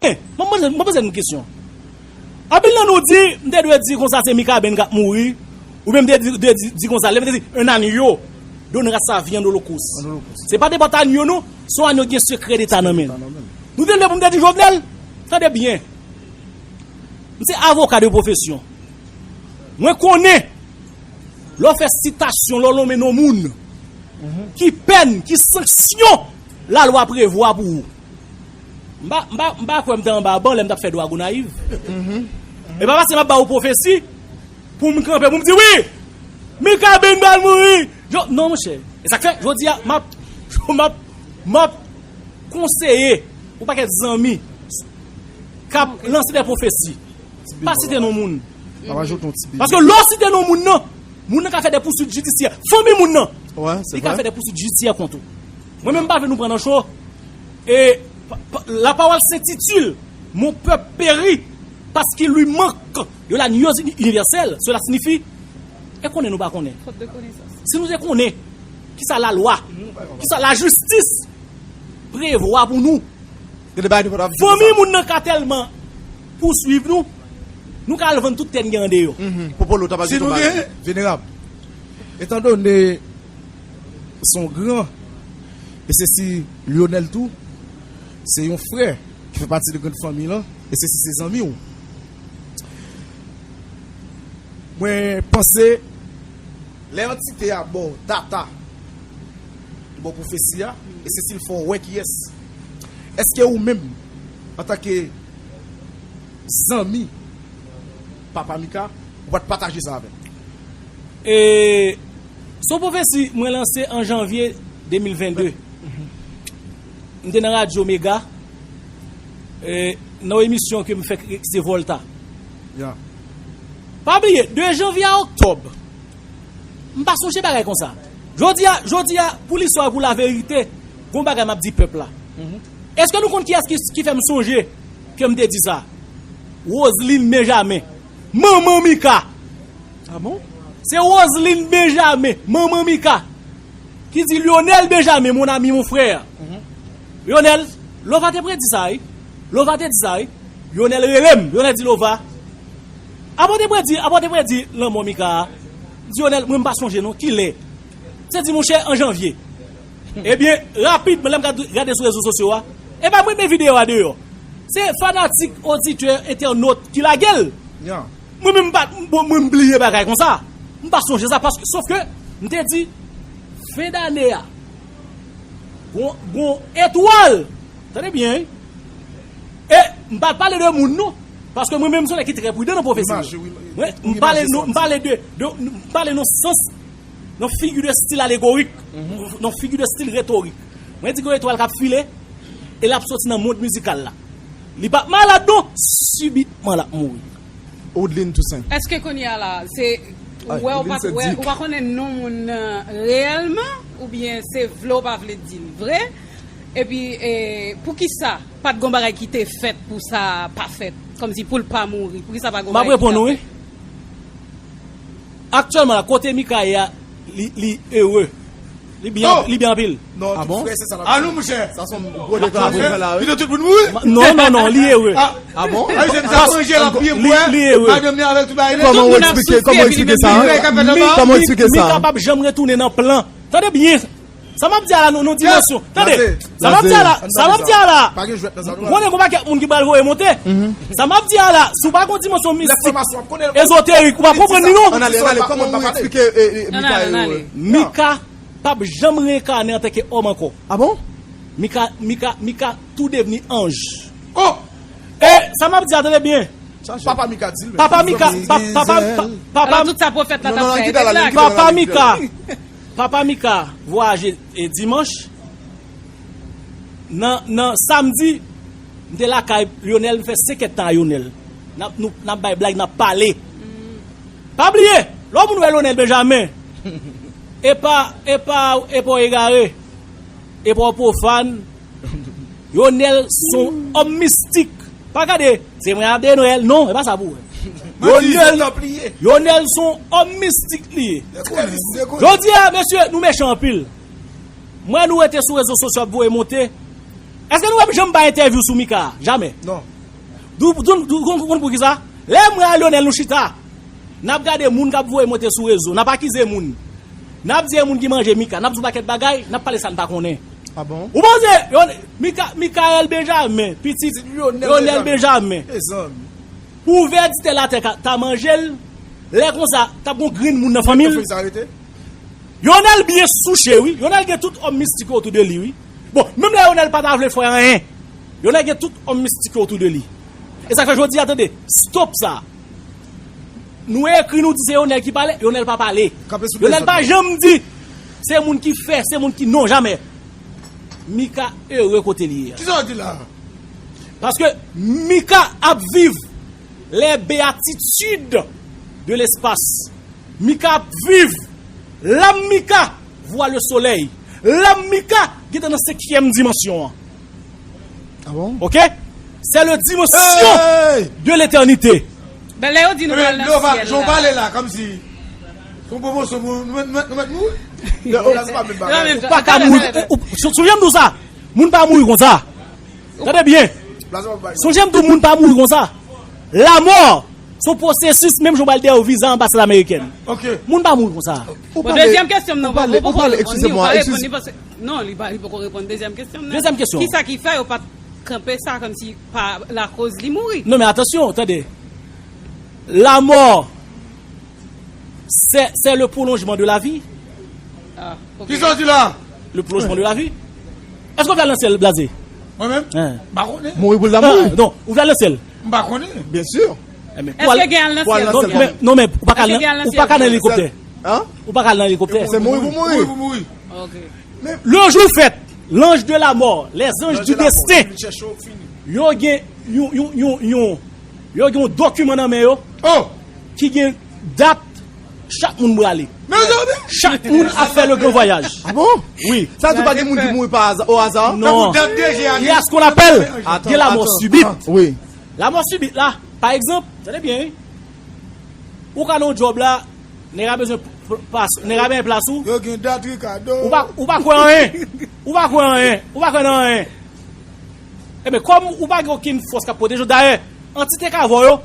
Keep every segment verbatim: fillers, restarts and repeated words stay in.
Mwen poze, mwen poze nou kesyon. Anpil nan nou di, m te dwe di konsa se Mikaben k ap mouri, oubyen m te di, dwe di, di konsa, lè m te di un agneau donnera sa viande au holocauste. Se pa nenpòt agneau non, se yon agneau ki gen sekrè deta nan men l. Nou te dwe pou m te di Jovenel, tande byen. M se avoka de pwofesyon. Mwen konnen, lè w fè sitasyon, lè w lonmen non moun, ki pèn, ki sanksyon lalwa prevwa pou ou. M pa, m pa, m pa kwè m te anba ban lè m t ap fè dwa Gonayiv. E pa paske m ap ba ou pwofesi pou m kanpe, pou m di, wi, Mikaben pral mouri. Yo, non, monchè. E sa k fè, jodi a, m ap, m ap, m ap konseye yon pakèt zanmi k ap lanse de pwofesi. Pa site non moun. Paske lè w site non moun nan, moun nan ka fè de pousuit jidisyè. Fanmi moun nan, li ka fè de pousuit jidisyè kont ou. Mwen menm, m pa vle nou pran nan cho. Et pa- pa- la parole s'intitule, mon peuple périt parce qu'il lui manque de la nuance universelle. Cela signifie, e konnen nou pa konnen. Si nou te konnen kisa lalwa, kisa lajistis prevwa pou nou, fanmi moun nan ka tèlman pouswiv nou, nou ka al vann tout tè n gen andeyò. Si nou gen. Venerab, etandone se yon gran, e se si Lyonèl tou, se yon frè ki fè pati de grann fanmi lan, e se si se zanmi w. Mwen panse, lè antite a ba w data, li ba w pwofesi a, e se si l fè w wè kiyès. Èske ou menm, antanke zanmi Papa Mika, ou pa t pataje sa avè l? E, se yon pwofesi mwen lanse an janvye de mil venn de. M te nan Radyo Mega, e, nan yon emisyon ke m fè ki se Volta. Pa bliye, de janvye a oktòb, m pa sonje bagay konsa. Jodi a, jodi a, pou listwa, pou laverite, gon bagay m ap di pèp la. Èske nou konn kiyès ki, ki fè m sonje ke m te di sa? Roseline Benjamin, manman Mika. Se Roseline Benjamin, manman Mika, ki di Lyonèl Benjamin, mon ami, mon frère. Lyonèl, Lova te predi sa, wi. Lova te di sa, wi. Lyonèl rele m, Lyonèl di Lova, apa w te predi, apa w te predi lanmò Mika a? M di Lyonèl, mwen m pa sonje non, kilè? Se di monchè an janvye. Ebyen, rapidman, lè m gad- gade sou rezo sosyo a, e pa mwen k met videyo a deyò. Se fanatik, oditè, entènot ki lage l. Mwen menm m pa, bon, mwen m bliye bagay konsa. M pa sonje sa, paske, sof ke, m te di, fen dane a, gon, gon etwal. Tande byen, wi. E m pa pale de moun, non. Paske mwen menm, se yon nèg ki trè pridan nan pwofesi. Mwen, m pale non, m pale de, de, m pale nan sans, nan figi de stil alegorik, nan figi de stil retorik. Mwen di gon etwal k ap file, e l ap soti nan mond mizikal la. Li p ap malad, non. Sibitman, l ap mouri. Odeline Toussaint. Èske kounye a la, se ou wè ou pa t wè, ou pa konnen non moun nan reyèlman, oubyen se vle ou pa vle di l vre? Epi, e, poukisa pa t gon bagay ki te fèt pou sa pa fèt? Kòmsi pou l pa mouri, poukisa pa gon bagay ki ta fèt? M ap reponn ou, wi. Aktyèlman la, kote Mika ye a, li, li ere. Li byen, li byen anpil. Non, tout frè, se sa l ap di. Ah non, monchè. Sa se yon gwo deklaratif la, wi. Pito tout moun mouri? Non, non, non, li ere. Ah bon? Li ere. Madanm li avèk tout bagay. Kòman w eksplike, kòman w eksplike sa? Kòman w eksplike sa? Mika p ap janm retounen nan plan. Tande byen. Sa m ap di a la, nou, nou dimansyon. Tande. Sa m ap di a la, sa m ap di a la. Ou konnen gon pakèt moun ki pral voye monte. Sa m ap di a la, si w pa gon dimansyon mistik, ezoterik, ou pa konprann li non. Ann ale, ann ale, kòman w eksplike, e, e, Mika ere? Mika p ap janm reyènkane antanke òm ankò. Ah bon? Mika, Mika, Mika tou devni anj. Oh! E sa m ap di a, tande byen. Papa Mika di l, men. Papa Mika, pa- papa, pa- papa, Alò, tout sa pwofèt la t ap fè, e te blag. Papa Mika, Papa Mika vwayaje, e, dimanch. Nan, nan samdi, m te lakay Lyonèl, m fè senk èdtan a Lyonèl. N ap, nou, n ap bay blag, n ap pale. Pa bliye, lè yon moun wè Lyonèl Benjamin, e pa, e pa, e pa w egare, e pa w pwofàn. Lyonèl se yon òm mistik. Pa gade, se mwen ap de Nwèl. Non, e pa sa pou wè. Lyonèl, Lyonèl se yon òm mistik li ye. Jodi a, mesye, nou mechan anpil. Mwen, nou rete sou rezo sosyo ap voye monte. Èske nou wè m janm bay entèvyou sou Mika? Jamè. Non. Dou, dou, dou, konn, konn poukisa? Lè mwen a Lionel nou chita, n ap gade moun k ap voye monte sou rezo, n ap akize moun. N ap di e moun ki manje Mika, n ap di yon pakèt bagay, n ap pale sa n pa konnen. Ah bon? Ou panse Yon- Mika, Mikael Benjamin, pitit Lionel Benjamin, pou vèditè latè ka- ta manje l, lè konsa, t ap gon grenn moun nan fanmi l. Yonel byen souche, wi. Yonel gen tout òm mistik yo otou de li, wi. Bon, menm lè Yonel pa ta vle fè anyen, Yonel gen tout òm mistik yo otou de li. E sa k fè jodi a, tande, stop sa. Nou ekri, nou di se Yonel ki pale, Yonel pa pale. Yonel pa janm di se moun ki fè, se moun ki, non, jamè. Mika ere kote li ye a. Kisa w di la? Paske Mika ap viv les béatitudes de l'espace. Mika ap viv. Lam Mika vwa le solèy. Lam Mika gentan nan senkyèm dimansyon an. Ah bon? Ok? C'est le dimension de l'éternité. Ben, lè yo di nou pral nan syèl la. Jan w pale la, kòmsi se yon pwomosyon pou nou mèt, nou mèt, nou mèt mouri. Ou pa ka mouri. Ou, ou, sou, sou jan m di w sa, moun pa mouri konsa. Tande byen. Sonje m di w, moun pa mouri konsa. Lamò, se yon pwosesis, menm jan w pral dèyè yon viza anbasad amerikèn. Moun pa mouri konsa. Bon, dezyèm kesyon m nan, ou poko reponn li, ou pa reponn li, paske, non, li pa, li poko reponn dezyèm kesyon m nan. Dezyèm kesyon. Kisa ki fè yo pa t kanpe sa kòmsi pa lakoz li mouri? Non, men atansyon, tande. Lamò, c'est, c'est le prolongement de la vie. Ah, ok. Kisa w di la? Le prolongement de la vie. Èske w pral nan syèl, Blaze? Mwen menm? M pa konnen. Mouri pou l ta mouri. Non, ou pral nan syèl? M pa konnen. Byen si. Èske gen al nan syèl? Non, men, non, men ou pa ka al nan, ou pa ka al nan elikoptè. Ou pa ka al nan elikoptè. Se mouri pou mouri. Mouri pou mouri. Ok. Le jour fèt, l'ange de la mort, les anges du destin, yo gen yon, yon, yon, yon, yo gen yon dokiman nan men yo ki gen dat chak moun prale. Chak moun ap fè le gran vwayaj. Ah bon? Wi. Sa di pa gen moun ki mouri pa aza, o aza? Non. Il y a ce qu'on appelle de la mort subite. Wi. Lamò sibit la, pa egzanp, tande byen, wi. Ou ka nan yon djòb la, nèg la bezwen p-, p-, plas, nèg la benyen plas ou. Yo gen dat, Ricardo. Ou pa, ou pa kwè anyen. Ou pa kwè anyen. Ou pa kwè nan anyen. Ebyen, kòm ou pa gen okenn fòs k ap pwoteje w, dayè, antite k avè w yo,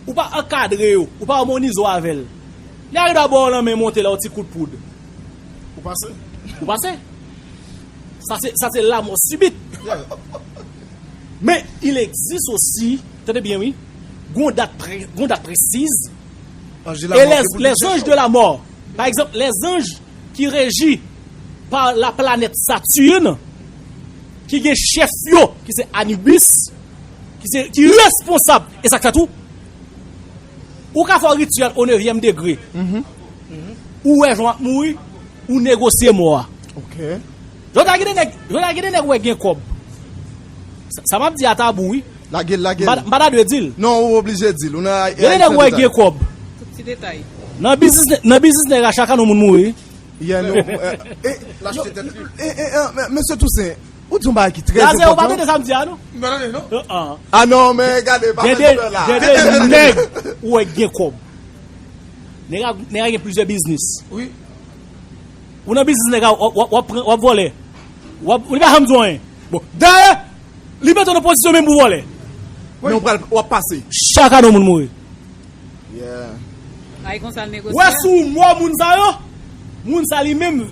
ou pa ankadre yo, ou pa amonize w avè l. Nèg la ba w lanmen monte la, yon ti kout poud. Ou pase. Ou pase. Sa se, sa se lamò sibit. Men, il existe aussi, tande byen, wi, gon dat pre-, gon dat presiz. Et les, les anges de la mort, par exemple, les anges qui régis par la planète Saturne, ki gen chèf yo, ki se Anubis, ki se, ki responsab, e sa k fèt ou, ou ka fè yon rityèl o nevyèm degre. Ou wè jan w ap mouri, ou negosye mò a. Ok. Jodi a gen de nèg, jodi a gen de nèg ou wè gen kòb. Sa, sa m ap di a tabou, wi. Lage l, lage l. M pa, m pa ta dwe di l. Non, ou oblije di l. Ou nan, gen de nèg ou wè gen kòb. Tout ti detay. Nan biznis, nan biznis nèg la, chak ane yon moun mouri. Yeah, non, eh, eh, eh, eh, eh, men, Mesye Toussaint, ou di yon bagay ki trè enpòtan. Blaze, ou pa tande sa m di a, non? M pa tande, non. Ah non, men gade, pa fè la. Gen de nèg ou wè gen kòb. Nèg la, nèg la gen plizyè biznis. Wi. Ou nan biznis nèg la, w ap, w ap, w ap pran, w ap vòlè. W ap, li pa janm di w anyen. Bon, dayè, li mete w nan pozisyon menm pou vòlè. Men w pral, w ap pase. Chak ane yon moun mouri. Yeah. Ay konsa l negosye. Wè sou mò moun sa yo, moun sa li menm,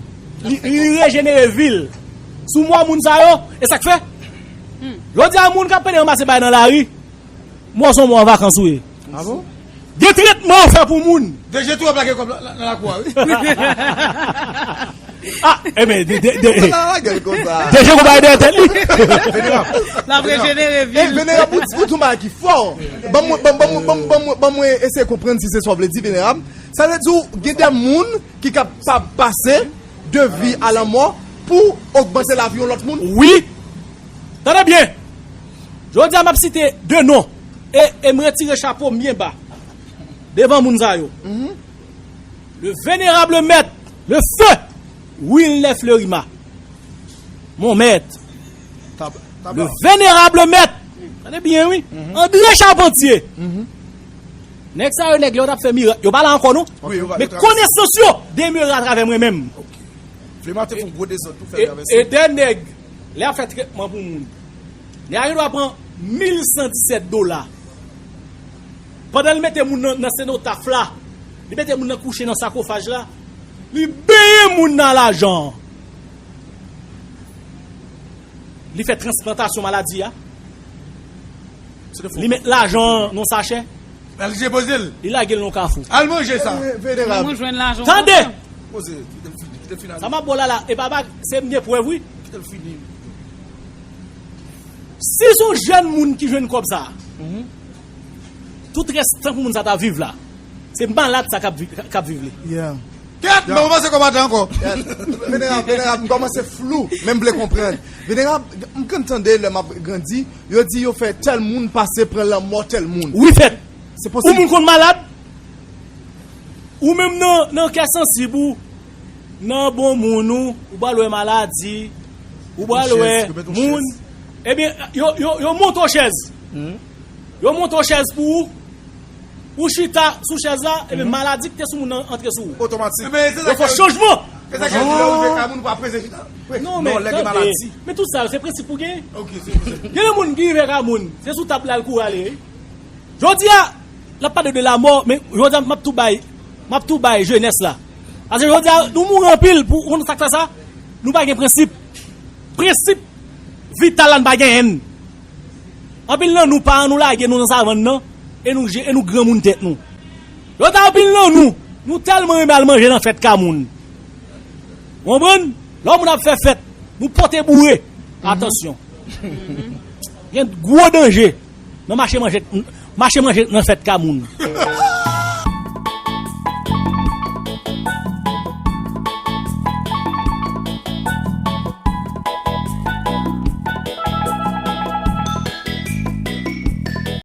li, li rejenere vi l. Sou mò moun sa yo, e sa k fè? Jodi a moun k ap pede ranmase bay nan lari, mò se yon mò an vakans ou ye. Ah bon? Gen tretman yo fè pou moun. D G tou ap lage kòb nan, nan, nan lakou a, wi. Ah, e men, de, de, de, sa la lage l konsa. D G gon bagay dèyè tèt li. Venerab. L ap rejenere vi l. Venerab, ou di, ou di yon bagay ki fò. Ban mwen, ban, ban mwen, ban mwen, ban mwen eseye konprann si se sa w vle di, Venerab. Sa vle di w gen de moun ki kapab pase de vi a lanmò pou ogmante lavi yon lòt moun? Wi. Tande byen. Jodi a, m ap site de non. E, e m retire chapo m byen ba devan moun sa yo. Le vénérable maître, le feu Wilner Fleurima. Mon maître. Le vénérable maître. Tande byen, wi. André Charpentier. Nèg sa yo, nèg yo t ap fè mirak. Yo pa la ankò, non? Men konesans yo demere atravè mwen menm. Flema te fè yon gwo dezòd tou fè travèse. E, e de nèg, lè y ap fè tretman pou moun, nèg la gen dwa pran Mil san disèt dola. Pandan l mete moun nan, nan senotaf la, li mete moun nan kouche nan sakofaj la, li benyen moun nan lajan an. Li fè transplantasyon maladi a. Li met lajan an nan sachè. L al depoze l. Li lage l nan kafou. Al manje sa. Venerab. Mwen jwenn lajan. Tande! Poze, kite l fini, kite l fini. Sa m ap ba w la la, e pa bag, se m gen prèv, wi. Kite l fini. Si se yon jèn moun ki jwenn kòb sa a, tout rès tan pou moun sa ta viv la, se malad sa k ap vi- k ap viv li. Kèt, mwen panse konbatan ankò. Venerab, venerab, m kòmanse flou, men m vle konprann. Venerab, m konn tande lè m ap grandi, yo di yo fè tèl moun pase pran lanmò tèl moun. Wi fèt. Se posib. Ou moun konn malad? Ou menm nan, nan kè sansib ou, nan bon moun ou, ou pral wè maladi, ou pral wè moun. Ebyen, yo, yo, yo monte w chèz. Yo monte w chèz pou ou. Ou chita sou chèz la, ebyen, maladi ki te sou moun nan antre sou ou. Otomatik. Yo fè chanjman. Se sa ki di lè ou rive kay moun ou pa prese chita. Non, men lè gen maladi. Men tout sa yo, se prensip ou genyen. Gen yon moun ki rive kay moun, se sou tab la l kouri ale. Jodi a, n ap pale de lamò, men jodi a, m ap tou bay, m ap tou bay jenès la. Paske jodi a, nou mouri anpil pou, pou konn sa k fè sa, nou pa gen prensip. Prensip vital la, nou pa genyen l. Anpil nan nou, paran nou lage nou nan savann nan, e nou, e nou granmoun tèt nou. Jodi a, anpil nan nou, nou tèlman renmen al manje nan fèt ka moun. Ou konprann? Lè yon moun ap fè fèt, nou pote boure. Atansyon. Gen gwo danje nan mache manje, mache manje nan fèt ka moun.